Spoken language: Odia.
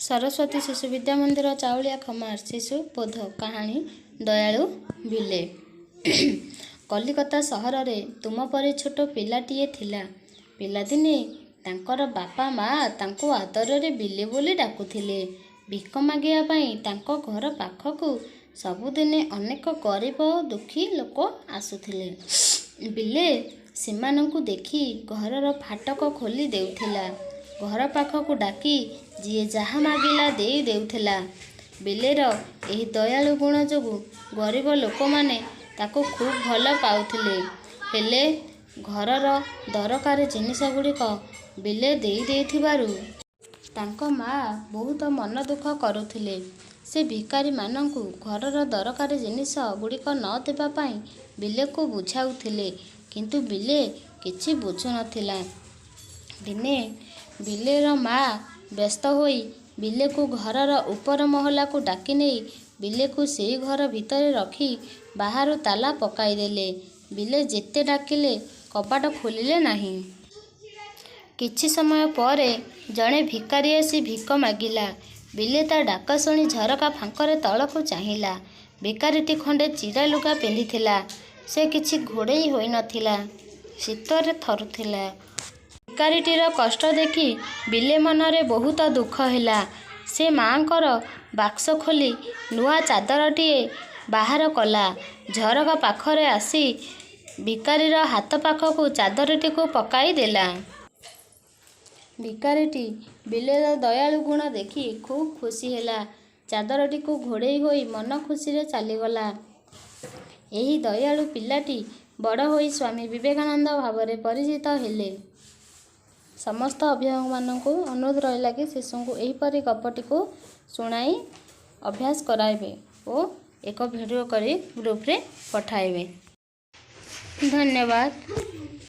ସରସ୍ୱତୀ ଶିଶୁ ବିଦ୍ୟା ମନ୍ଦିର, ଚାଉଳିଆ ଖମାର। ଶିଶୁ ବୋଧ କାହାଣୀ, ଦୟାଳୁ ବିଲେ। କଲିକତା ସହରରେ ତୁମ ପରି ଛୋଟ ପିଲାଟିଏ ଥିଲା। ପିଲାଦିନେ ତାଙ୍କର ବାପା ମା' ତାଙ୍କୁ ଆଦରରେ ବିଲେ ବୋଲି ଡାକୁଥିଲେ। ଭିକ ମାଗିବା ପାଇଁ ତାଙ୍କ ଘର ପାଖକୁ ସବୁଦିନେ ଅନେକ ଗରିବ ଓ ଦୁଃଖୀ ଲୋକ ଆସୁଥିଲେ। ବିଲେ ସେମାନଙ୍କୁ ଦେଖି ଘରର ଫାଟକ ଖୋଲି ଦେଉଥିଲା। ଘର ପାଖକୁ ଡାକି ଯିଏ ଯାହା ମାଗିଲା ଦେଇ ଦେଉଥିଲା। ବିଲେର ଏହି ଦୟାଳୁ ଗୁଣ ଯୋଗୁଁ ଗରିବ ଲୋକମାନେ ତାକୁ ଖୁବ୍ ଭଲ ପାଉଥିଲେ। ହେଲେ ଘରର ଦରକାରୀ ଜିନିଷଗୁଡ଼ିକ ବିଲେ ଦେଇ ଦେଉଥିବାରୁ ତାଙ୍କ ମା' ବହୁତ ମନ ଦୁଃଖ କରୁଥିଲେ। ସେ ଭିକାରୀମାନଙ୍କୁ ଘରର ଦରକାରୀ ଜିନିଷ ଗୁଡ଼ିକ ନ ଦେବା ପାଇଁ ବିଲେକୁ ବୁଝାଉଥିଲେ। କିନ୍ତୁ ବିଲେ କିଛି ବୁଝୁନଥିଲା। ଦିନେ ବିଲେର ମା' ବ୍ୟସ୍ତ ହୋଇ ବିଲେକୁ ଘରର ଉପର ମହଲାକୁ ଡାକିନେଇ ବିଲେକୁ ସେଇ ଘର ଭିତରେ ରଖି ବାହାରୁ ତାଲା ପକାଇଦେଲେ। ବିଲେ ଯେତେ ଡାକିଲେ କବାଟ ଖୋଲିଲେ ନାହିଁ। କିଛି ସମୟ ପରେ ଜଣେ ଭିକାରୀ ଆସି ଭିକ ମାଗିଲା। ବିଲେ ତା' ଡାକ ଶୁଣି ଝରକା ଫାଙ୍କରେ ତଳକୁ ଚାହିଁଲା। ଭିକାରୀଟି ଖଣ୍ଡେ ଚିରା ଲୁଗା ପିନ୍ଧିଥିଲା। ସେ କିଛି ଘୋଡ଼େଇ ହୋଇନଥିଲା। ଶୀତରେ ଥରୁଥିଲା। ଭିକାରୀଟିର କଷ୍ଟ ଦେଖି ବିଲେ ମନରେ ବହୁତ ଦୁଃଖ ହେଲା। ସେ ମା'ଙ୍କର ବାକ୍ସ ଖୋଲି ନୂଆ ଚାଦରଟିଏ ବାହାର କଲା। ଝରକା ପାଖରେ ଆସି ଭିକାରୀର ହାତ ପାଖକୁ ଚାଦରଟିକୁ ପକାଇଦେଲା। ଭିକାରୀଟି ବିଲେର ଦୟାଳୁ ଗୁଣ ଦେଖି ଖୁବ୍ ଖୁସି ହେଲା। ଚାଦରଟିକୁ ଘୋଡ଼େଇ ହୋଇ ମନ ଖୁସିରେ ଚାଲିଗଲା। ଏହି ଦୟାଳୁ ପିଲାଟି ବଡ଼ ହୋଇ ସ୍ୱାମୀ ବିବେକାନନ୍ଦ ଭାବରେ ପରିଚିତ ହେଲେ। ସମସ୍ତ ଅଭିଭାବକମାନଙ୍କୁ ଅନୁରୋଧ ରହିଲା କି ଶିଶୁଙ୍କୁ ଏହିପରି ଗପଟିକୁ ଶୁଣାଇ ଅଭ୍ୟାସ କରାଇବେ ଓ ଏକ ଭିଡ଼ିଓ କରି ଗ୍ରୁପରେ ପଠାଇବେ। ଧନ୍ୟବାଦ।